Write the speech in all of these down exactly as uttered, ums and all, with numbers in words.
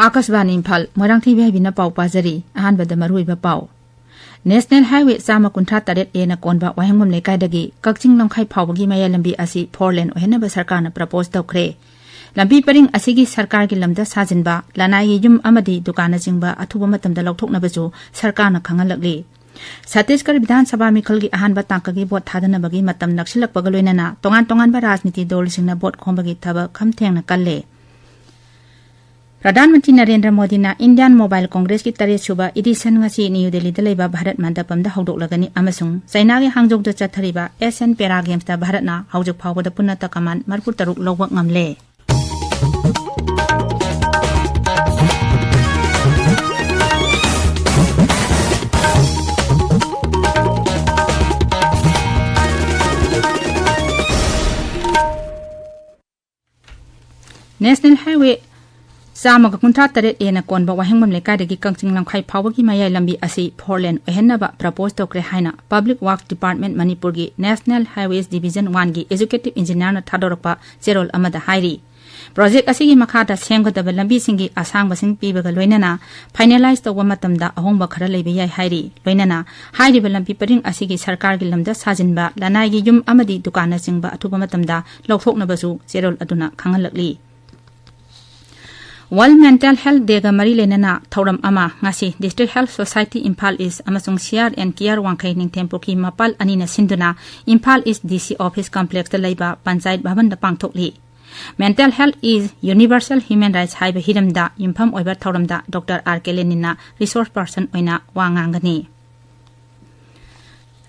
ꯑꯥꯀꯥꯁꯕꯥꯅꯤ ꯏꯝꯐꯥꯜ, ꯃꯣꯏꯔꯥꯡꯊꯦꯝ ꯏꯕꯦꯍꯥꯏꯕꯤꯅ ꯄꯥꯎ ꯄꯥꯖꯔꯤ꯫ ꯑꯍꯥꯟꯕꯗ ꯃꯔꯨꯑꯣꯏꯕ ꯄꯥꯎ꯫ ꯅꯦꯁꯅꯦꯜ ꯍꯥꯏꯋꯦ ꯆꯥꯝꯃ ꯀꯨꯟꯊ꯭ꯔꯥ ꯇꯔꯦꯠ ꯑꯦꯅ ꯀꯣꯟꯕ ꯋꯥꯍꯦꯡꯕꯝ ꯂꯩꯀꯥꯏꯗꯒꯤ ꯀꯛꯆꯤꯡ ꯂꯝꯈꯥꯏ ꯐꯥꯎꯕꯒꯤ ꯃꯌꯥꯏ ꯂꯝꯕꯤ ꯑꯁꯤ ꯐꯣꯔ ꯂꯦꯟ ꯑꯣꯏꯍꯟꯅꯕ ꯁꯔꯀꯥꯔꯅ ꯄ꯭ꯔꯄꯣꯖ ꯇꯧꯈ꯭ꯔꯦ꯫ ꯂꯝꯕꯤ ꯄꯔꯤꯡ ꯑꯁꯤꯒꯤ ꯁꯔꯀꯥꯔꯒꯤ ꯂꯝꯗ ꯁꯥꯖꯤꯟꯕ ꯂꯅꯥꯏꯒꯤ ꯌꯨꯝ ꯑꯃꯗꯤ ꯗꯨꯀꯥꯟꯅꯆꯤꯡꯕ ꯑꯊꯨꯕ ꯃꯇꯝꯗ ꯂꯧꯊꯣꯛꯅꯕꯁꯨ ꯁꯔꯀꯥꯔꯅ ꯈꯪꯍꯜꯂꯛꯂꯤ꯫ ꯁꯠꯇꯤꯁꯒꯔ ꯕꯤꯙꯥꯟ ꯁꯚꯥ ꯃꯤꯈꯜꯒꯤ ꯑꯍꯥꯟꯕ ꯇꯥꯡꯀꯛꯀꯤ ꯚꯣꯠ ꯊꯥꯗꯅꯕꯒꯤ ꯃꯇꯝ ꯅꯛꯁꯤꯜꯂꯛꯄꯒ ꯂꯣꯏꯅꯅ ꯇꯣꯉꯥꯟ ꯇꯣꯉꯥꯟꯕ ꯔꯥꯖꯅꯤꯇꯤ ꯗꯜꯁꯤꯡꯅ ꯚꯣꯠ ꯈꯣꯝꯕꯒꯤ ꯊꯕꯛ ꯈꯝ ꯊꯦꯡꯅ ꯀꯜꯂꯦ꯫ ꯄ꯭ꯔꯙꯥꯟ ꯃꯟꯇ꯭ꯔꯤ ꯅꯔꯦꯟꯗ꯭ꯔ ꯃꯣꯗꯤꯅ ꯏꯟꯗꯤꯌꯥꯟ ꯃꯣꯕꯥꯏꯜ ꯀꯣꯡꯒ꯭ꯔꯦꯁꯀꯤ ꯇꯔꯦꯠ ꯁꯨꯕ ꯏꯗꯤꯁꯟ ꯉꯁꯤ ꯅ꯭ꯌꯨ ꯗꯦꯜꯂꯤꯗ ꯂꯩꯕ ꯚꯥꯔꯠ ꯃꯟꯗꯄꯝꯗ ꯍꯧꯗꯣꯛꯂꯒꯅꯤ ꯑꯃꯁꯨꯡ ꯆꯩꯅꯥꯒꯤ ꯍꯥꯡꯖꯧꯗ ꯆꯠꯊꯔꯤꯕ ꯑꯦꯁꯤꯌꯥꯟ ꯄꯦꯔꯥ ꯒꯦꯝꯁꯇ ꯚꯥꯔꯠꯅ ꯍꯧꯖꯤꯛ ꯐꯥꯎꯕꯗ ꯄꯨꯟꯅ ꯇꯀꯃꯥꯟ ꯃꯔꯤꯐꯨ ꯇꯔꯨꯛ ꯂꯧꯕ ꯉꯝꯂꯦ꯫ ꯅꯦꯁꯅꯦꯜ ꯍꯥꯏꯋꯦ ꯆꯥꯝꯃꯒ ꯀꯨꯟꯊ꯭ꯔꯥ ꯇꯔꯦꯠ ꯑꯦꯅ ꯀꯣꯟꯕ ꯋꯥꯍꯦꯡꯕꯝ ꯂꯩꯀꯥꯏꯗꯒꯤ ꯀꯛꯆꯤꯡ ꯂꯝꯈꯥꯏ ꯐꯥꯎꯕꯒꯤ ꯃꯌꯥꯏ ꯂꯝꯕꯤ ꯑꯁꯤ ꯐꯣꯔ ꯂꯦꯟ ꯑꯣꯏꯍꯟꯅꯕ ꯄ꯭ꯔꯄꯣꯖ ꯇꯧꯈ꯭ꯔꯦ ꯍꯥꯏꯅ ꯄꯕ꯭ꯂꯤꯛ ꯋꯥꯔꯛꯁ ꯗꯤꯄꯥꯔꯠꯃꯦꯟꯠ ꯃꯅꯤꯄꯨꯔꯒꯤ ꯅꯦꯁꯅꯦꯜ ꯍꯥꯏꯋꯦꯁ ꯗꯤꯕꯤꯖꯟ ꯋꯥꯟꯒꯤ ꯑꯦꯛꯖꯤꯀ꯭ꯌꯨꯇꯤꯚ ꯏꯟꯖꯤꯅꯤꯌꯥꯔꯅ ꯊꯥꯗꯣꯔꯛꯄ ꯆꯦꯔꯣꯜ ꯑꯃꯗ ꯍꯥꯏꯔꯤ꯫ ꯄ꯭ꯔꯣꯖꯦꯛ ꯑꯁꯤꯒꯤ ꯃꯈꯥꯗ ꯁꯦꯝꯒꯗꯕ ꯂꯝꯕꯤꯁꯤꯡꯒꯤ ꯑꯁꯥꯡꯕꯁꯤꯡ ꯄꯤꯕꯒ ꯂꯣꯏꯅꯅ ꯐꯥꯏꯅꯦꯂꯥꯏꯖ ꯇꯧꯕ ꯃꯇꯝꯗ ꯑꯍꯣꯡꯕ ꯈꯔ ꯂꯩꯕ ꯌꯥꯏ ꯍꯥꯏꯔꯤ꯫ ꯂꯣꯏꯅꯅ ꯍꯥꯏꯔꯤꯕ ꯂꯝꯕꯤ ꯄꯔꯤꯡ ꯑꯁꯤꯒꯤ ꯁꯔꯀꯥꯔꯒꯤ ꯂꯝꯗ ꯁꯥꯖꯤꯟꯕ ꯂꯅꯥꯏꯒꯤ ꯌꯨꯝ ꯑꯃꯗꯤ ꯗꯨꯀꯥꯟꯅꯆꯤꯡꯕ ꯑꯊꯨꯕ ꯃꯇꯝꯗ ꯂꯧꯊꯣꯛꯅꯕꯁꯨ ꯆꯦꯔꯣꯜ ꯑꯗꯨꯅ ꯈꯪꯍꯜꯂꯛꯂꯤ꯫ ꯋꯥꯔꯜꯗ ꯃꯦꯟꯇꯦꯜ ꯍꯦꯜꯊ ꯗꯦꯒ ꯃꯔꯤ ꯂꯩꯅꯅ ꯊꯧꯔꯝ ꯑꯃ ꯉꯁꯤ ꯗꯤꯁꯇ꯭ꯔꯤꯛ ꯍꯦꯜꯊ ꯁꯣꯁꯥꯏꯇꯤ ꯏꯝꯐꯥꯜ ꯏꯁ ꯑꯃꯁꯨꯡ ꯁꯤ ꯑꯥꯔ ꯑꯦꯟ ꯀꯤꯌꯥꯔ ꯋꯥꯡꯈꯩ ꯅꯤꯡꯊꯦꯝꯄꯣꯛꯀꯤ ꯃꯄꯥꯜ ꯑꯅꯤꯅ ꯁꯤꯟꯗꯨꯅ ꯏꯝꯐꯥꯜ ꯏꯁ ꯗꯤ ꯁꯤ ꯑꯣꯐꯤꯁ ꯀꯝꯄ꯭ꯂꯦꯛꯁꯇ ꯂꯩꯕ panchayat ꯚꯕꯟꯗ ꯄꯥꯡꯊꯣꯛꯂꯤ꯫ Mental health is universal human rights ꯍꯥꯏꯕ ꯍꯤꯔꯝꯗ ꯌꯨꯝꯐꯝ ꯑꯣꯏꯕ ꯊꯧꯔꯝꯗ ꯗꯣꯛꯇꯔ ꯑꯥꯔ ꯀꯦ ꯂꯦꯅꯤꯟꯅ ꯔꯤꯁꯣꯔꯁ ꯄꯔꯁꯟ ꯑꯣꯏꯅ ꯋꯥ ꯉꯥꯡꯒꯅꯤ꯫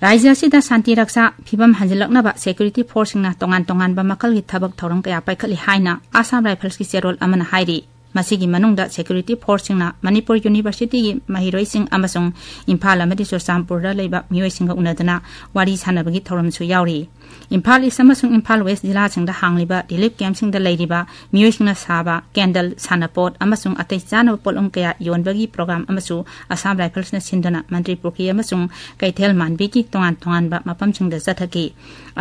ꯔꯥꯖ꯭ꯌ ꯑꯁꯤꯗ ꯁꯥꯟꯇꯤ ꯔꯛꯁꯥ ꯐꯤꯕꯝ ꯍꯟꯖꯤꯜꯂꯛꯅꯕ ꯁꯦꯀ꯭ꯌꯨꯔꯤꯇꯤ ꯐꯣꯔꯁꯁꯤꯡꯅ ꯇꯣꯉꯥꯟ ꯇꯣꯉꯥꯟꯕ ꯃꯈꯜꯒꯤ ꯊꯕꯛ ꯊꯧꯔꯝ ꯀꯌꯥ ꯄꯥꯏꯈꯠꯂꯤ ꯍꯥꯏꯅ ꯑꯁꯥꯝ ꯔꯥꯏꯐꯜꯁꯀꯤ ꯆꯦꯔꯣꯜ ꯑꯃꯅ ꯍꯥꯏꯔꯤ꯫ ꯃꯁꯤꯒꯤ ꯃꯅꯨꯡꯗ ꯁꯦꯀ꯭ꯌꯨꯔꯤꯇꯤ ꯐꯣꯔꯁꯁꯤꯡꯅ ꯃꯅꯤꯄꯨꯔ ꯌꯨꯅꯤꯚꯔꯁꯤꯇꯤꯒꯤ ꯃꯍꯩꯔꯣꯏꯁꯤꯡ ꯑꯃꯁꯨꯡ ꯏꯝꯐꯥꯜ ꯑꯃꯗꯤ ꯆꯨꯔꯆꯥꯟꯄꯨꯔꯗ ꯂꯩꯕ ꯃꯤꯑꯣꯏꯁꯤꯡꯒ ꯎꯅꯗꯨꯅ ꯋꯥꯔꯤ ꯁꯥꯟꯅꯕꯒꯤ ꯊꯧꯔꯝꯁꯨ ꯌꯥꯎꯔꯤ꯫ ꯏꯝꯐꯥꯜ ꯏꯁ ꯑꯃꯁꯨꯡ ꯏꯝꯐꯥꯜ ꯋꯦꯁ ꯖꯤꯂꯥꯁꯤꯡꯗ ꯍꯥꯡꯂꯤꯕ ꯔꯤꯂꯤꯐ ꯀꯦꯝꯞꯁꯤꯡꯗ ꯂꯩꯔꯤꯕ ꯃꯤꯑꯣꯏꯁꯤꯡꯅ ꯁꯥꯕ ꯀꯦꯟꯗꯜ, ꯁꯥꯟꯅꯄꯣꯠ ꯑꯃꯁꯨꯡ ꯑꯇꯩ ꯆꯥꯅꯕ ꯄꯣꯠꯂꯝ ꯀꯌꯥ ꯌꯣꯟꯕꯒꯤ ꯄ꯭ꯔꯣꯒ꯭ꯔꯥꯝ ꯑꯃꯁꯨ ꯑꯁꯥꯝ ꯔꯥꯏꯐꯜꯁꯅ ꯁꯤꯟꯗꯨꯅ ꯃꯟꯇ꯭ꯔꯤ ꯄꯨꯈ꯭ꯔꯤ ꯑꯃꯁꯨꯡ ꯀꯩꯊꯦꯜ ꯃꯥꯟꯕꯤꯒꯤ ꯇꯣꯉꯥꯟ ꯇꯣꯉꯥꯟꯕ ꯃꯐꯝꯁꯤꯡꯗ ꯆꯠꯊꯈꯤ꯫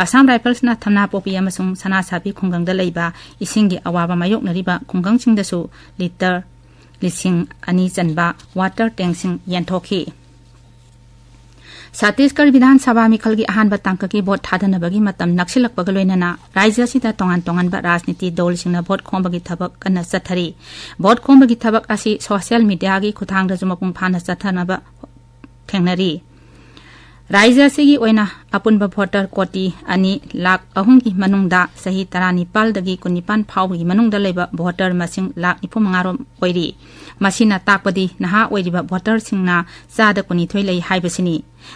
ꯑꯁꯥꯝ ꯔꯥꯏꯐꯜꯁꯅ ꯊꯝꯅꯥꯄꯣꯛꯄꯤ ꯑꯃꯁꯨꯡ ꯁꯅꯥꯁꯥꯕꯤ ꯈꯨꯡꯒꯪꯗ ꯂꯩꯕ ꯏꯁꯤꯡꯒꯤ ꯑꯋꯥꯕ ꯃꯥꯌꯣꯛꯅꯔꯤꯕ ꯈꯨꯡꯒꯪꯁꯤꯡꯗꯁꯨ ꯂꯤꯇꯔ ꯂꯤꯁꯤꯡ ꯑꯅꯤ ꯆꯟꯕ ꯋꯥꯇꯔ ꯇꯦꯡꯁꯤꯡ ꯌꯦꯟꯊꯣꯛꯈꯤ꯫ ꯁꯠꯇꯤꯁꯒꯔ ꯕꯤꯙꯥꯟ ꯁꯚꯥ ꯃꯤꯈꯜꯒꯤ ꯑꯍꯥꯟꯕ ꯇꯥꯡꯀꯛꯀꯤ ꯚꯣꯠ ꯊꯥꯗꯅꯕꯒꯤ ꯃꯇꯝ ꯅꯛꯁꯤꯜꯂꯛꯄꯒ ꯂꯣꯏꯅꯅ ꯔꯥꯖ꯭ꯌ ꯑꯁꯤꯗ ꯇꯣꯉꯥꯟ ꯇꯣꯉꯥꯟꯕ ꯔꯥꯖꯅꯤꯇꯤ ꯗꯜꯁꯤꯡꯅ ꯚꯣꯠ ꯈꯣꯝꯕꯒꯤ ꯊꯕꯛ ꯀꯟꯅ ꯆꯠꯊꯔꯤ꯫ ꯚꯣꯠ ꯈꯣꯝꯕꯒꯤ ꯊꯕꯛ ꯑꯁꯤ ꯁꯣꯁꯤꯌꯦꯜ ꯃꯤꯗꯤꯌꯥꯒꯤ ꯈꯨꯠꯊꯥꯡꯗꯁꯨ ꯃꯄꯨꯡ ꯐꯥꯅ ꯆꯠꯊꯅꯕ ꯊꯦꯡꯅꯔꯤ꯫ ꯔꯥꯖ꯭ꯌ ꯑꯁꯤꯒꯤ ꯑꯣꯏꯅ ꯑꯄꯨꯟꯕ ꯚꯣꯇꯔ ꯀꯣꯇꯤ ꯑꯅꯤ ꯂꯥꯈ ꯑꯍꯨꯝꯒꯤ ꯃꯅꯨꯡꯗ ꯆꯍꯤ ꯇꯔꯥꯅꯤꯄꯥꯜꯗꯒꯤ ꯀꯨꯟꯅꯤꯄꯥꯟ ꯐꯥꯎꯕꯒꯤ ꯃꯅꯨꯡꯗ ꯂꯩꯕ ꯚꯣꯇꯔ ꯃꯁꯤꯡ ꯂꯥꯈ ꯅꯤꯐꯨ ꯃꯉꯥ ꯔꯣꯝ ꯑꯣꯏꯔꯤ꯫ ꯃꯁꯤꯅ ꯇꯥꯛꯄꯗꯤ ꯅꯍꯥ ꯑꯣꯏꯔꯤꯕ ꯚꯣꯇꯔꯁꯤꯡꯅ ꯆꯥꯗ ꯀꯨꯟꯅꯤꯊꯣꯏ ꯂꯩ ꯍꯥꯏꯕꯁꯤꯅꯤ꯫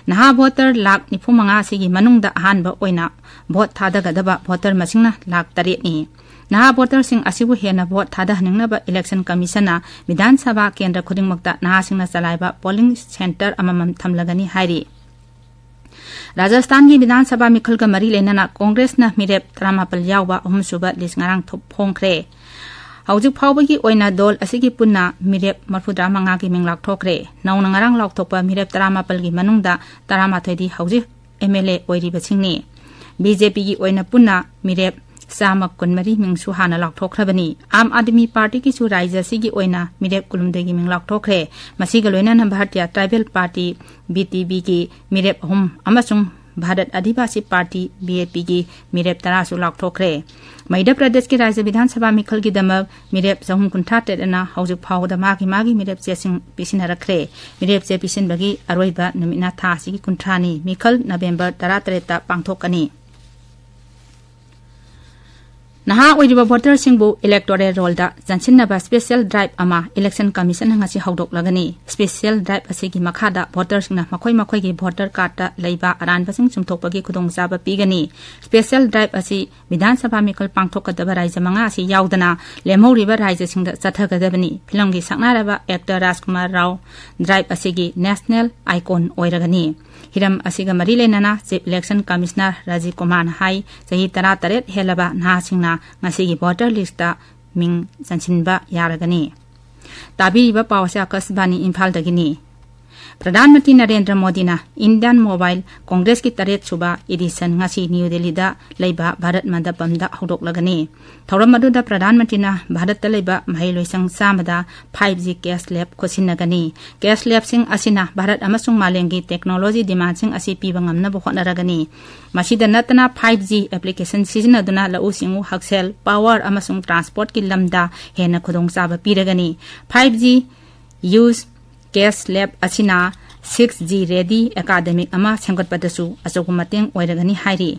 ꯅꯍꯥ ꯚꯣꯇꯔ ꯂꯥꯈ ꯅꯤꯐꯨ ꯃꯉꯥ ꯑꯁꯤꯒꯤ ꯃꯅꯨꯡꯗ ꯑꯍꯥꯟꯕ ꯑꯣꯏꯅ ꯚꯣꯠ ꯊꯥꯗꯒꯗꯕ ꯚꯣꯇꯔ ꯃꯁꯤꯡꯅ ꯂꯥꯈ ꯇꯔꯦꯠꯅꯤ꯫ ꯅꯍꯥ ꯚꯣꯇꯔꯁꯤꯡ ꯑꯁꯤꯕꯨ ꯍꯦꯟꯅ ꯚꯣꯠ ꯊꯥꯗꯍꯟꯅꯤꯡꯅꯕ ꯏꯂꯦꯛꯁꯟ ꯀꯃꯤꯁꯟꯅ ꯕꯤꯙꯥꯟ ꯁꯚꯥ ꯀꯦꯟꯗ꯭ꯔ ꯈꯨꯗꯤꯡꯃꯛꯇ ꯅꯍꯥꯁꯤꯡꯅ ꯆꯂꯥꯏꯕ ꯄꯣꯂꯤꯡ ꯁꯦꯟꯇꯔ ꯑꯃꯃꯝ ꯊꯝꯂꯒꯅꯤ ꯍꯥꯏꯔꯤ꯫ ꯔꯥꯖꯁꯊꯥꯟꯒꯤ ꯕꯤꯙꯥꯟ ꯁꯚꯥ ꯃꯤꯈꯜꯒ ꯃꯔꯤ ꯂꯩꯅꯅ ꯀꯣꯡꯒ꯭ꯔꯦꯁꯅ ꯃꯤꯔꯦꯞ ꯇꯔꯥꯃꯥꯄꯜ ꯌꯥꯎꯕ ꯑꯍꯨꯝꯁꯨꯕ ꯂꯤꯁ ꯉꯔꯥꯡ ꯊꯣꯛ-, ꯐꯣꯡꯈ꯭ꯔꯦ꯫ ꯍꯧꯖꯤꯛ ꯐꯥꯎꯕꯒꯤ ꯑꯣꯏꯅ ꯗꯜ ꯑꯁꯤꯒꯤ ꯄꯨꯟꯅ ꯃꯤꯔꯦꯞ ꯃꯔꯤꯐꯨꯇꯔꯥ ꯃꯉꯥꯒꯤ ꯃꯤꯡ ꯂꯥꯎꯊꯣꯛꯈ꯭ꯔꯦ꯫ ꯅꯧꯅ ꯉꯔꯥꯡ ꯂꯥꯎꯊꯣꯛꯄ ꯃꯤꯔꯦꯞ ꯇꯔꯥꯃꯥꯄꯜꯒꯤ ꯃꯅꯨꯡꯗ ꯇꯔꯥꯃꯥꯊꯣꯏꯗꯤ ꯍꯧꯖꯤꯛ ꯑꯦꯝ ꯑꯦꯜ ꯑꯦ ꯑꯣꯏꯔꯤꯕꯁꯤꯡꯅꯤ꯫ ꯕꯤ ꯖꯦ ꯄꯤꯒꯤ ꯑꯣꯏꯅ ꯄꯨꯟꯅ ꯃꯤꯔꯦꯞ ꯆꯥꯝꯃ ꯀꯨꯟꯃꯔꯤ ꯃꯤꯡꯁꯨ ꯍꯥꯟꯅ ꯂꯥꯎꯊꯣꯛꯈ꯭ꯔꯕꯅꯤ꯫ ꯑꯥꯝ ꯑꯥꯗꯃꯤ ꯄꯥꯔꯇꯤꯒꯤꯁꯨ ꯔꯥꯖ꯭ꯌ ꯑꯁꯤꯒꯤ ꯑꯣꯏꯅ ꯃꯤꯔꯦꯞ ꯀꯨꯟꯍꯨꯝꯗꯣꯏꯒꯤ ꯃꯤꯡ ꯂꯥꯎꯊꯣꯛꯈ꯭ꯔꯦ꯫ ꯃꯁꯤꯒ ꯂꯣꯏꯅꯅ Bharatiya tribal party, B T ꯕꯤꯒꯤ ꯃꯤꯔꯦꯞ ꯑꯍꯨꯝ ꯑꯃꯁꯨꯡ Bharat Adivasi party, B A ꯄꯤꯒꯤ ꯃꯤꯔꯦꯞ ꯇꯔꯥꯁꯨ ꯂꯥꯎꯊꯣꯛꯈ꯭ꯔꯦ꯫ ꯃꯙ꯭ꯌ ꯄ꯭ꯔꯗꯦꯁꯀꯤ ꯔꯥꯖ꯭ꯌ ꯕꯤꯙꯥꯟ ꯁꯚꯥ ꯃꯤꯈꯜꯒꯤꯗꯃꯛ ꯃꯤꯔꯦꯞ ꯆꯍꯨꯝ ꯀꯨꯟꯊ꯭ꯔꯥ ꯇꯔꯦꯠ ꯑꯅ ꯍꯧꯖꯤꯛ ꯐꯥꯎꯕꯗ ꯃꯥꯒꯤ ꯃꯥꯒꯤ ꯃꯤꯔꯦꯞ ꯆꯦꯁꯤꯡ ꯄꯤꯁꯤꯟꯅꯔꯛꯈ꯭ꯔꯦ꯫ ꯃꯤꯔꯦꯞ ꯆꯦ ꯄꯤꯁꯤꯟꯕꯒꯤ ꯑꯔꯣꯏꯕ ꯅꯨꯃꯤꯠꯅ ꯊꯥ ꯑꯁꯤꯒꯤ ꯀꯨꯟꯊ꯭ꯔꯥꯅꯤ꯫ ꯃꯤꯈꯜ ꯅꯕꯦꯝꯕꯔ ꯇꯔꯥꯇꯔꯦꯠꯇ ꯄꯥꯡꯊꯣꯛꯀꯅꯤ꯫ ꯅꯍꯥ ꯑꯣꯏꯔꯤꯕ ꯚꯣꯇꯔꯁꯤꯡꯕꯨ ꯏꯂꯦꯛꯇꯣꯔꯦꯜ ꯔꯣꯜꯗ ꯆꯟꯁꯤꯟꯅꯕ ꯁ꯭ꯄꯦꯁꯤꯌꯦꯜ ꯗ꯭ꯔꯥꯏꯚ ꯑꯃ ꯏꯂꯦꯛꯁꯟ ꯀꯃꯤꯁꯟꯅ ꯉꯁꯤ ꯍꯧꯗꯣꯛꯂꯒꯅꯤ꯫ ꯁ꯭ꯄꯦꯁꯤꯌꯦꯜ ꯗ꯭ꯔꯥꯏꯚ ꯑꯁꯤꯒꯤ ꯃꯈꯥꯗ ꯚꯣꯇꯔꯁꯤꯡꯅ ꯃꯈꯣꯏ ꯃꯈꯣꯏꯒꯤ ꯚꯣꯇꯔ ꯀꯥꯔꯗꯇ ꯂꯩꯕ ꯑꯔꯥꯟꯕꯁꯤꯡ ꯆꯨꯝꯊꯣꯛꯄꯒꯤ ꯈꯨꯗꯣꯡꯆꯥꯕ ꯄꯤꯒꯅꯤ꯫ ꯁ꯭ꯄꯦꯁꯤꯌꯦꯜ ꯗ꯭ꯔꯥꯏꯚ ꯑꯁꯤ ꯕꯤꯙꯥꯟ ꯁꯚꯥ ꯃꯤꯈꯜ ꯄꯥꯡꯊꯣꯛꯀꯗꯕ ꯔꯥꯖ꯭ꯌ ꯃꯉꯥ ꯑꯁꯤ ꯌꯥꯎꯗꯅ ꯂꯦꯝꯍꯧꯔꯤꯕ ꯔꯥꯖ꯭ꯌꯁꯤꯡꯗ ꯆꯠꯊꯒꯗꯕꯅꯤ꯫ ꯐꯤꯂꯝꯒꯤ ꯁꯛꯅꯥꯏꯔꯕ ꯑꯦꯛꯇꯔ ꯔꯥꯖꯀꯨꯃꯥꯔ ꯔꯥꯎ ꯗ꯭ꯔꯥꯏꯚ ꯑꯁꯤꯒꯤ ꯅꯦꯁꯅꯦꯜ ꯑꯥꯏꯀꯣꯟ ꯑꯣꯏꯔꯒꯅꯤ꯫ ꯍꯤꯔꯝ ꯑꯁꯤꯒ ꯃꯔꯤ ꯂꯩꯅꯅ ꯆꯤꯐ ꯏꯂꯦꯛꯁꯟ ꯀꯃꯤꯁꯅꯔ ꯔꯥꯖꯤꯕ ꯀꯨꯃꯥꯔꯅ ꯍꯥꯏ, ꯆꯍꯤ ꯇꯔꯥꯇꯔꯦꯠ ꯍꯦꯜꯂꯕ ꯅꯍꯥꯁꯤꯡꯅ ꯉꯁꯤꯒꯤ ꯚꯣꯇꯔ ꯂꯤꯁ꯭ꯠꯇ ꯃꯤꯡ ꯆꯟꯁꯤꯟꯕ ꯌꯥꯔꯒꯅꯤ꯫ ꯇꯥꯕꯤꯔꯤꯕ ꯄꯥꯎ ꯑꯁꯤ ꯑꯀꯥꯁꯕꯥꯅꯤ ꯏꯝꯐꯥꯜꯗꯒꯤꯅꯤ꯫ ꯄ꯭ꯔꯙꯥꯟ ꯃꯟꯇ꯭ꯔꯤ ꯅꯔꯦꯟꯗ꯭ꯔ ꯃꯣꯗꯤꯅ ꯏꯟꯗꯤꯌꯥꯟ ꯃꯣꯕꯥꯏꯜ ꯀꯣꯡꯒ꯭ꯔꯦꯁꯀꯤ ꯇꯔꯦꯠ ꯁꯨꯕ ꯏꯗꯤꯁꯟ ꯉꯁꯤ ꯅ꯭ꯌꯨ ꯗꯦꯜꯂꯤꯗ ꯂꯩꯕ ꯚꯥꯔꯠ ꯃꯟꯗꯄꯝꯗ ꯍꯧꯗꯣꯛꯂꯒꯅꯤ꯫ ꯊꯧꯔꯝ ꯑꯗꯨꯗ ꯄ꯭ꯔꯙꯥꯟ ꯃꯟꯇ꯭ꯔꯤꯅ ꯚꯥꯔꯠꯇ ꯂꯩꯕ ꯃꯍꯩꯂꯣꯏꯁꯪ ꯆꯥꯝꯃꯗ five G cash lab ꯈꯨꯠꯁꯤꯟꯅꯒꯅꯤ꯫ Cash labꯁꯤꯡ ꯑꯁꯤꯅ ꯚꯥꯔꯠ ꯑꯃꯁꯨꯡ ꯃꯥꯂꯦꯝꯒꯤ technology demandꯁꯤꯡ ꯑꯁꯤ ꯄꯤꯕ ꯉꯝꯅꯕ ꯍꯣꯠꯅꯔꯒꯅꯤ꯫ ꯃꯁꯤꯗ ꯅꯠꯇꯅ five G application ꯁꯤꯖꯤꯟꯅꯗꯨꯅ ꯂꯧꯎ ꯁꯤꯡꯎ, ꯍꯛꯁꯦꯜ, power ꯑꯃꯁꯨꯡ transportꯀꯤ ꯂꯝꯗ ꯍꯦꯟꯅ ꯈꯨꯗꯣꯡꯆꯥꯕ ꯄꯤꯔꯒꯅꯤ꯫ Five G use cash lab ꯑꯁꯤꯅ six G ready academic ꯑꯃ ꯁꯦꯝꯒꯠꯄꯗꯁꯨ ꯑꯆꯧꯕ ꯃꯇꯦꯡ ꯑꯣꯏꯔꯒꯅꯤ ꯍꯥꯏꯔꯤ꯫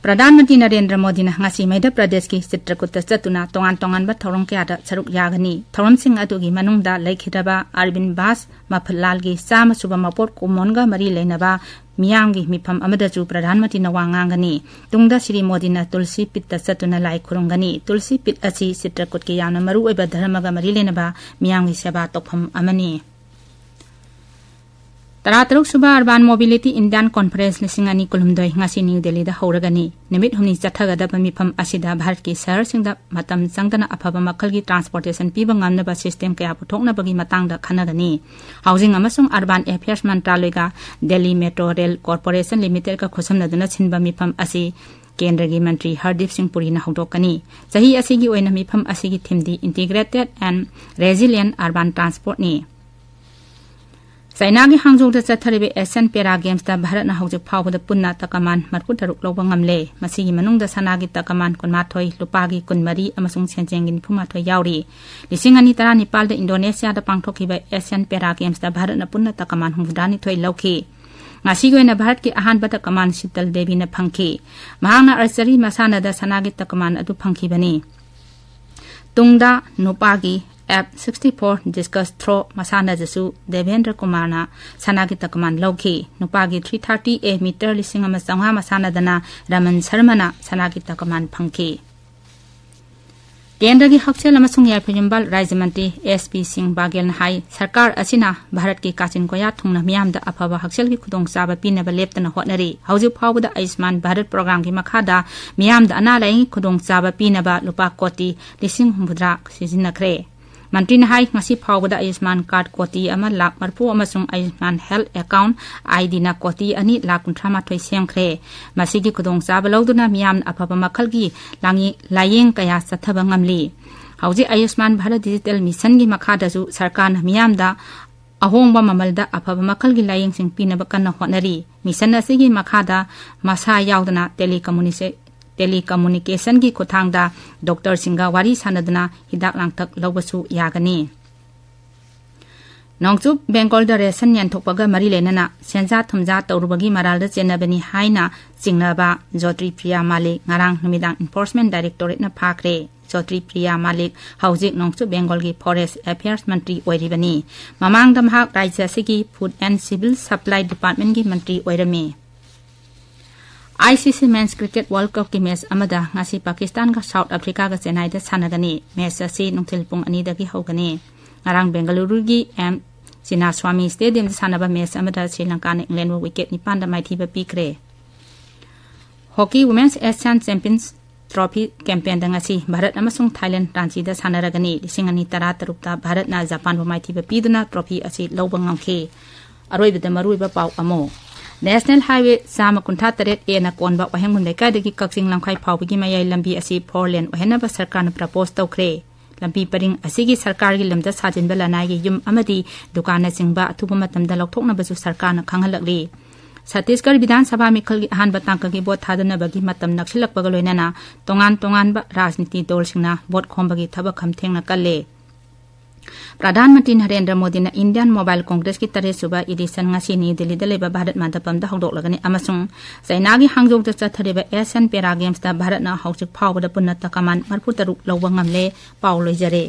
ꯄ꯭ꯔꯙꯥꯟ ꯃꯟꯇ꯭ꯔꯤ ꯅꯔꯦꯟꯗ꯭ꯔ ꯃꯣꯗꯤꯅ ꯉꯁꯤ ꯃꯙ꯭ꯌ ꯄ꯭ꯔꯗꯦꯁꯀꯤ ꯆꯤꯇ꯭ꯔꯀꯨꯠꯇ ꯆꯠꯇꯨꯅ ꯇꯣꯉꯥꯟ ꯇꯣꯉꯥꯟꯕ ꯊꯧꯔꯝ ꯀꯌꯥꯗ ꯁꯔꯨꯛ ꯌꯥꯒꯅꯤ꯫ ꯊꯧꯔꯝꯁꯤꯡ ꯑꯗꯨꯒꯤ ꯃꯅꯨꯡꯗ ꯂꯩꯈꯤꯗ꯭ꯔꯕ ꯑꯔꯕꯤꯟ ꯕꯥꯁ ꯃꯐꯠꯂꯥꯜꯒꯤ ꯆꯥꯝꯃ ꯁꯨꯕ ꯃꯄꯣꯛ ꯀꯨꯝꯑꯣꯟꯒ ꯃꯔꯤ ꯂꯩꯅꯕ ꯃꯤꯌꯥꯝꯒꯤ ꯃꯤꯐꯝ ꯑꯃꯗꯁꯨ ꯄ꯭ꯔꯙꯥꯟ ꯃꯟꯇ꯭ꯔꯤꯅ ꯋꯥ ꯉꯥꯡꯒꯅꯤ꯫ ꯇꯨꯡꯗ ꯁ꯭ꯔꯤ ꯃꯣꯗꯤꯅ ꯇꯨꯜꯁꯤ ꯄꯤꯠꯇ ꯆꯠꯇꯨꯅ ꯂꯥꯏ ꯈꯨꯔꯨꯝꯒꯅꯤ꯫ ꯇꯨꯜꯁꯤ ꯄꯤꯠ ꯑꯁꯤ ꯆꯤꯇ꯭ꯔꯀꯨꯠꯀꯤ ꯌꯥꯝꯅ ꯃꯔꯨꯑꯣꯏꯕ ꯙꯔꯃꯒ ꯃꯔꯤ ꯂꯩꯅꯕ ꯃꯤꯌꯥꯝꯒꯤ ꯁꯦꯕꯥ ꯇꯧꯐꯝ ꯑꯃꯅꯤ꯫ ꯇꯔꯥꯇꯔꯨꯛ ꯁꯨꯕ Urban Mobility Indian Conference ꯂꯤꯁꯤꯡ ꯑꯅꯤ ꯀꯨꯟꯍꯨꯝꯗꯣꯏ ꯉꯁꯤ ꯅ꯭ꯌꯨ ꯗꯦꯜꯂꯤꯗ ꯍꯧꯔꯒꯅꯤ꯫ ꯅꯨꯃꯤꯠ ꯍꯨꯝꯅꯤ ꯆꯠꯊꯒꯗꯕ ꯃꯤꯐꯝ ꯑꯁꯤꯗ ꯚꯥꯔꯠꯀꯤ ꯁꯍꯔꯁꯤꯡꯗ ꯃꯇꯝ ꯆꯪꯗꯅ ꯑꯐꯕ ꯃꯈꯜꯒꯤ transportation ꯄꯤꯕ ꯉꯝꯅꯕ system ꯀꯌꯥ ꯄꯨꯊꯣꯛꯅꯕꯒꯤ ꯃꯇꯥꯡꯗ ꯈꯟꯅꯒꯅꯤ꯫ Housing ꯑꯃꯁꯨꯡ Urban Affairs ꯃꯟꯇ꯭ꯔꯥꯂꯣꯏꯒ Delhi Metro Rail Corporation Limitedꯀ ꯈꯨꯠꯁꯝꯅꯗꯨꯅ ꯁꯤꯟꯕ ꯃꯤꯐꯝ ꯑꯁꯤ ꯀꯦꯟꯗ꯭ꯔꯒꯤ ꯃꯟꯇ꯭ꯔꯤ ꯍꯔꯗꯤꯞ ꯁꯤꯡ ꯄꯨꯔꯤꯅ ꯍꯧꯗꯣꯛꯀꯅꯤ꯫ ꯆꯍꯤ ꯑꯁꯤꯒꯤ ꯑꯣꯏꯅ ꯃꯤꯐꯝ ꯑꯁꯤꯒꯤ themeꯗꯤ Integrated and Resilient Urban Transportꯅꯤ꯫ ꯆꯥꯏꯅꯥꯒꯤ ꯍꯥꯡꯖꯧꯗ ꯆꯠꯊꯔꯤꯕ Asian Para Gamesꯇ ꯚꯥꯔꯠꯅ ꯍꯧꯖꯤꯛ ꯐꯥꯎꯕꯗ ꯄꯨꯟꯅ ꯇꯀꯃꯥꯟ ꯃꯔꯤꯐꯨꯇꯔꯨꯛ ꯂꯧꯕ ꯉꯝꯂꯦ꯫ ꯃꯁꯤꯒꯤ ꯃꯅꯨꯡꯗ ꯁꯅꯥꯒꯤ ꯇꯀꯃꯥꯟ ꯀꯨꯟꯃꯥꯊꯣꯏ, ꯂꯨꯄꯥꯒꯤ ꯀꯨꯟꯃꯔꯤ ꯑꯃꯁꯨꯡ ꯁꯦꯟꯖꯦꯡꯒꯤ ꯅꯤꯐꯨꯃꯥꯊꯣꯏ ꯌꯥꯎꯔꯤ꯫ ꯂꯤꯁꯤꯡ ꯑꯅꯤ ꯇꯔꯥꯅꯤꯄꯥꯜꯗ ꯏꯟꯗꯣꯅꯦꯁꯤꯌꯥꯗ ꯄꯥꯡꯊꯣꯛꯈꯤꯕ Asian Para Gamesꯇ ꯚꯥꯔꯠꯅ ꯄꯨꯟꯅ ꯇꯀꯃꯥꯟ ꯍꯨꯝꯐꯨꯇꯔꯥꯅꯤꯊꯣꯏ ꯂꯧꯈꯤ꯫ ꯉꯁꯤꯒꯤ ꯑꯣꯏꯅ ꯚꯥꯔꯠꯀꯤ ꯑꯍꯥꯟꯕ ꯇꯀꯃꯥꯟ ꯁꯤꯇꯜ ꯗꯦꯕꯤꯅ ꯐꯪꯈꯤ꯫ ꯃꯍꯥꯛꯅ archery ꯃꯁꯥꯟꯅꯗ ꯁꯅꯥꯒꯤ ꯇꯀꯃꯥꯟ ꯑꯗꯨ ꯐꯪꯈꯤꯕꯅꯤ꯫ ꯇꯨꯡꯗ ꯅꯨꯄꯥꯒꯤ F sixty-four discus throw ꯃꯁꯥꯟꯅꯗꯁꯨ Debendra ꯀꯨꯃꯥꯔꯅ ꯁꯅꯥꯒꯤ ꯇꯀꯃꯥꯟ ꯂꯧꯈꯤ꯫ ꯅꯨꯄꯥꯒꯤ three thirty A meter ꯂꯤꯁꯤꯡ ꯑꯃ ꯆꯥꯝꯃꯉꯥ ꯃꯁꯥꯟꯅꯗꯅ ꯔꯃꯟ ꯁꯔꯃꯅ ꯁꯅꯥꯒꯤ ꯇꯀꯃꯥꯟ ꯐꯪꯈꯤ꯫ ꯀꯦꯟꯗ꯭ꯔꯒꯤ ꯍꯛꯁꯦꯜ ꯑꯃꯁꯨꯡ ꯌꯥꯏꯐ ꯌꯨꯝꯕꯥꯜ ꯔꯥꯖ꯭ꯌ ꯃꯟꯇ꯭ꯔꯤ S P ꯁꯤꯡ ꯕꯥꯒꯦꯜꯅ ꯍꯥꯏ, ꯁꯔꯀꯥꯔ ꯑꯁꯤꯅ ꯚꯥꯔꯠꯀꯤ ꯀꯥꯆꯤꯟ ꯀꯣꯌꯥ ꯊꯨꯡꯅ ꯃꯤꯌꯥꯝꯗ ꯑꯐꯕ ꯍꯛꯁꯦꯜꯒꯤ ꯈꯨꯗꯣꯡꯆꯥꯕ ꯄꯤꯅꯕ ꯂꯦꯞꯇꯅ ꯍꯣꯠꯅꯔꯤ꯫ ꯍꯧꯖꯤꯛ ꯐꯥꯎꯕꯗ ꯑꯌꯨꯁꯃꯥꯟ ꯚꯥꯔꯠ programꯒꯤ ꯃꯈꯥꯗ ꯃꯤꯌꯥꯝꯗ ꯑꯅꯥ ꯂꯥꯌꯦꯡꯒꯤ ꯈꯨꯗꯣꯡꯆꯥꯕ ꯄꯤꯅꯕ ꯂꯨꯄꯥ ꯀꯣꯇꯤ ꯂꯤꯁꯤꯡ ꯍꯨꯝꯐꯨꯇꯔꯥ ꯁꯤꯖꯤꯟꯅꯈ꯭ꯔꯦ꯫ ꯃꯟꯇ꯭ꯔꯤꯅ ꯍꯥꯏ, ꯉꯁꯤ ꯐꯥꯎꯕꯗ ꯑꯌꯨꯁꯃꯥꯟ ꯀꯥꯔꯗ ꯀꯣꯇꯤ ꯑꯃ ꯂꯥꯈ ꯃꯔꯤꯐꯨ ꯑꯃꯁꯨꯡ ꯑꯌꯨꯁꯃꯥꯟ ꯍꯦꯜꯊ ꯑꯦꯀꯥꯎꯟꯠ, ꯑꯥꯏ ꯗꯤꯅ ꯀꯣꯇꯤ ꯑꯅꯤ ꯂꯥꯈ ꯀꯨꯟꯊ꯭ꯔꯥ ꯃꯥꯊꯣꯏ ꯁꯦꯝꯈ꯭ꯔꯦ꯫ ꯃꯁꯤꯒꯤ ꯈꯨꯗꯣꯡꯆꯥꯕ ꯂꯧꯗꯨꯅ ꯃꯤꯌꯥꯝꯅ ꯑꯐꯕ ꯃꯈꯜꯒꯤ ꯂꯥꯡꯌꯦ-, ꯂꯥꯌꯦꯡ ꯀꯌꯥ ꯆꯠꯊꯕ ꯉꯝꯂꯤ꯫ ꯍꯧꯖꯤꯛ ꯑꯌꯨꯁꯃꯥꯟ ꯚꯥꯔꯠ ꯗꯤꯖꯤꯇꯦꯜ ꯃꯤꯁꯟꯒꯤ ꯃꯈꯥꯗꯁꯨ ꯁꯔꯀꯥꯔꯅ ꯃꯤꯌꯥꯝꯗ ꯑꯍꯣꯡꯕ ꯃꯃꯜꯗ ꯑꯐꯕ ꯃꯈꯜꯒꯤ ꯂꯥꯌꯦꯡꯁꯤꯡ ꯄꯤꯅꯕ ꯀꯟꯅ ꯍꯣꯠꯅꯔꯤ꯫ ꯃꯤꯁꯟ ꯑꯁꯤꯒꯤ ꯃꯈꯥꯗ ꯃꯁꯥ ꯌꯥꯎꯗꯅ ꯇꯦꯂꯤꯀꯝꯃꯨꯅꯤꯁꯦ-, ꯇꯦꯂꯤꯀꯝꯃꯨꯅꯤꯀꯦꯁꯟꯒꯤ ꯈꯨꯠꯊꯥꯡꯗ ꯗꯣꯛꯇꯔꯁꯤꯡꯒ ꯋꯥꯔꯤ ꯁꯥꯅꯗꯨꯅ ꯍꯤꯗꯥꯛ ꯂꯥꯡꯊꯛ ꯂꯧꯕꯁꯨ ꯌꯥꯒꯅꯤ꯫ ꯅꯣꯡꯆꯨꯞ ꯕꯦꯡꯒꯣꯜꯗ ꯔꯦꯁꯟ ꯌꯦꯟꯊꯣꯛꯄꯒ ꯃꯔꯤ ꯂꯩꯅꯅ ꯁꯦꯟꯖꯥ ꯊꯨꯝꯖꯥ ꯇꯧꯔꯨꯕꯒꯤ ꯃꯔꯥꯜꯗ ꯆꯦꯟꯅꯕꯅꯤ ꯍꯥꯏꯅ ꯆꯤꯡꯅꯕ ꯖꯣꯇ꯭ꯔꯤꯄ꯭ꯔꯤꯌꯥ ꯃꯥꯂꯤꯛ ꯉꯔꯥꯡ ꯅꯨꯃꯤꯗꯥꯡ ꯏꯟꯐꯣꯔꯁꯃꯦꯟ ꯗꯥꯏꯔꯦꯛꯇꯣꯔꯦꯠꯅ ꯐꯥꯈ꯭ꯔꯦ꯫ ꯖꯣꯇ꯭ꯔꯤꯄ꯭ꯔꯤꯌꯥ ꯃꯥꯂꯤꯛ ꯍꯧꯖꯤꯛ ꯅꯣꯡꯆꯨꯞ ꯕꯦꯡꯒꯣꯜꯒꯤ ꯐꯣꯔꯦꯁ ꯑꯦꯐꯤꯌꯔꯁ ꯃꯟꯇ꯭ꯔꯤ ꯑꯣꯏꯔꯤꯕꯅꯤ꯫ ꯃꯃꯥꯡꯗ ꯃꯍꯥꯛ ꯔꯥꯖ꯭ꯌ ꯑꯁꯤꯒꯤ ꯐꯨꯗ ꯑꯦꯟ ꯁꯤꯚꯤꯜ ꯁꯄ꯭ꯂꯥꯏ ꯗꯤꯄꯥꯔꯠꯃꯦꯟꯒꯤ ꯃꯟꯇ꯭ꯔꯤ ꯑꯣꯏꯔꯝꯃꯤ꯫ ꯑꯥꯏ ꯁꯤ ꯁꯤ ꯃꯦꯟꯁ ꯀ꯭ꯔꯤꯀꯦꯠ ꯋꯥꯔꯜꯗ ꯀꯞꯀꯤ ꯃꯦꯆ ꯑꯃꯗ ꯉꯁꯤ ꯄꯥꯀꯤꯁꯇꯥꯟꯒ ꯁꯥꯎꯠ ꯑꯐ꯭ꯔꯤꯀꯥꯒ ꯆꯦꯟꯅꯥꯏꯗ ꯁꯥꯟꯅꯒꯅꯤ꯫ ꯃꯦꯆ ꯑꯁꯤ ꯅꯨꯡꯊꯤꯜ ꯄꯨꯡ ꯑꯅꯤꯗꯒꯤ ꯍꯧꯒꯅꯤ꯫ ꯉꯔꯥꯡ ꯕꯦꯡꯒꯂꯨꯔꯨꯒꯤ ꯑꯦꯝ ꯆꯤꯅꯥꯁ꯭ꯋꯥꯃꯤ ꯁ꯭ꯇꯦꯗꯤꯌꯝꯗ ꯁꯥꯟꯅꯕ ꯃꯦꯆ ꯑꯃꯗ ꯁ꯭ꯔꯤ ꯂꯪꯀꯥꯅ ꯏꯪꯂꯦꯟꯕꯨ ꯋꯤꯀꯦꯠ ꯅꯤꯄꯥꯟꯗ ꯃꯥꯏꯊꯤꯕ ꯄꯤꯈ꯭ꯔꯦ꯫ Hockey women's Asian champions trophy ꯀꯦꯝꯄꯦꯟꯗ ꯉꯁꯤ ꯚꯥꯔꯠ ꯑꯃꯁꯨꯡ ꯊꯥꯏꯂꯦꯟ ꯔꯥꯟꯆꯤꯗ ꯁꯥꯟꯅꯔꯒꯅꯤ꯫ ꯂꯤꯁꯤꯡ ꯑꯅꯤ ꯇꯔꯥ ꯇꯔꯨꯛꯇ ꯚꯥꯔꯠꯅ ꯖꯄꯥꯟꯕꯨ ꯃꯥꯏꯊꯤꯕ ꯄꯤꯗꯨꯅ ꯇ꯭ꯔꯣꯐꯤ ꯑꯁꯤ ꯂꯧꯕ ꯉꯝꯈꯤ꯫ ꯑꯔꯣꯏꯕꯗ ꯃꯔꯨꯑꯣꯏꯕ ꯄꯥꯎ ꯑꯃꯨꯛ꯫ ꯅꯦꯁꯅꯦꯜ ꯍꯥꯏꯋꯦ ꯆꯥꯝꯃ ꯀꯨꯟꯊ꯭ꯔꯥ ꯇꯔꯦꯠ ꯑꯦꯅ ꯀꯣꯟꯕ ꯋꯥꯍꯦꯡꯕꯝ ꯂꯩꯀꯥꯏꯗꯒꯤ ꯀꯛꯆꯤꯡ ꯂꯝꯈꯥꯏ ꯐꯥꯎꯕꯒꯤ ꯃꯌꯥꯏ ꯂꯝꯕꯤ ꯑꯁꯤ ꯐꯣꯔ ꯂꯦꯟ ꯑꯣꯏꯍꯟꯅꯕ ꯁꯔꯀꯥꯔꯅ ꯄ꯭ꯔꯄꯣꯖ ꯇꯧꯈ꯭ꯔꯦ꯫ ꯂꯝꯕꯤ ꯄꯔꯤꯡ ꯑꯁꯤꯒꯤ ꯁꯔꯀꯥꯔꯒꯤ ꯂꯝꯗ ꯁꯥꯖꯤꯟꯕ ꯂꯅꯥꯏꯒꯤ ꯌꯨꯝ ꯑꯃꯗꯤ ꯗꯨꯀꯥꯟꯅꯆꯤꯡꯕ ꯑꯊꯨꯕ ꯃꯇꯝꯗ ꯂꯧꯊꯣꯛꯅꯕꯁꯨ ꯁꯔꯀꯥꯔꯅ ꯈꯪꯍꯜꯂꯛꯂꯤ꯫ ꯁꯠꯇꯤꯁꯒꯔ ꯕꯤꯙꯥꯟ ꯁꯚꯥ ꯃꯤꯈꯜꯒꯤ ꯑꯍꯥꯟꯕ ꯇꯥꯡꯀꯛꯀꯤ ꯚꯣꯠ ꯊꯥꯗꯅꯕꯒꯤ ꯃꯇꯝ ꯅꯛꯁꯤꯜꯂꯛꯄꯒ ꯂꯣꯏꯅꯅ ꯇꯣꯉꯥꯟ ꯇꯣꯉꯥꯟꯕ ꯔꯥꯖꯅꯤꯇꯤ ꯗꯣꯜꯁꯤꯡꯅ ꯚꯣꯠ ꯈꯣꯝꯕꯒꯤ ꯊꯕꯛ ꯈꯝꯊꯦꯡꯅ ꯀꯜꯂꯦ꯫ ꯄ꯭ꯔꯙꯥꯟ ꯃꯟꯇ꯭ꯔꯤ ꯅꯔꯦꯟꯗ꯭ꯔ ꯃꯣꯗꯤꯅ ꯏꯟꯗꯤꯌꯥꯟ ꯃꯣꯕꯥꯏꯜ ꯀꯣꯡꯒ꯭ꯔꯦꯁꯀꯤ ꯇꯔꯦꯠ ꯁꯨꯕ ꯏꯗꯤꯁꯟ ꯉꯁꯤ ꯅ꯭ꯌꯨ ꯗꯤꯜꯂꯤꯗ ꯂꯩꯕ ꯚꯥꯔꯠ ꯃꯟꯗꯄꯝꯗ ꯍꯧꯗꯣꯛꯂꯒꯅꯤ ꯑꯃꯁꯨꯡ ꯆꯩꯅꯥꯒꯤ ꯍꯥꯡꯖꯧꯗ ꯆꯠꯊꯔꯤꯕ ꯑꯦꯁꯤꯌꯥꯟ ꯄꯦꯔꯥ ꯒꯦꯝꯁꯇ ꯚꯥꯔꯠꯅ ꯍꯧꯖꯤꯛ ꯐꯥꯎꯕꯗ ꯄꯨꯟꯅ ꯇꯀꯃꯥꯟ ꯃꯔꯤꯐꯨ ꯇꯔꯨꯛ ꯂꯧꯕ ꯉꯝꯂꯦ꯫ ꯄꯥꯎ ꯂꯣꯏꯖꯔꯦ꯫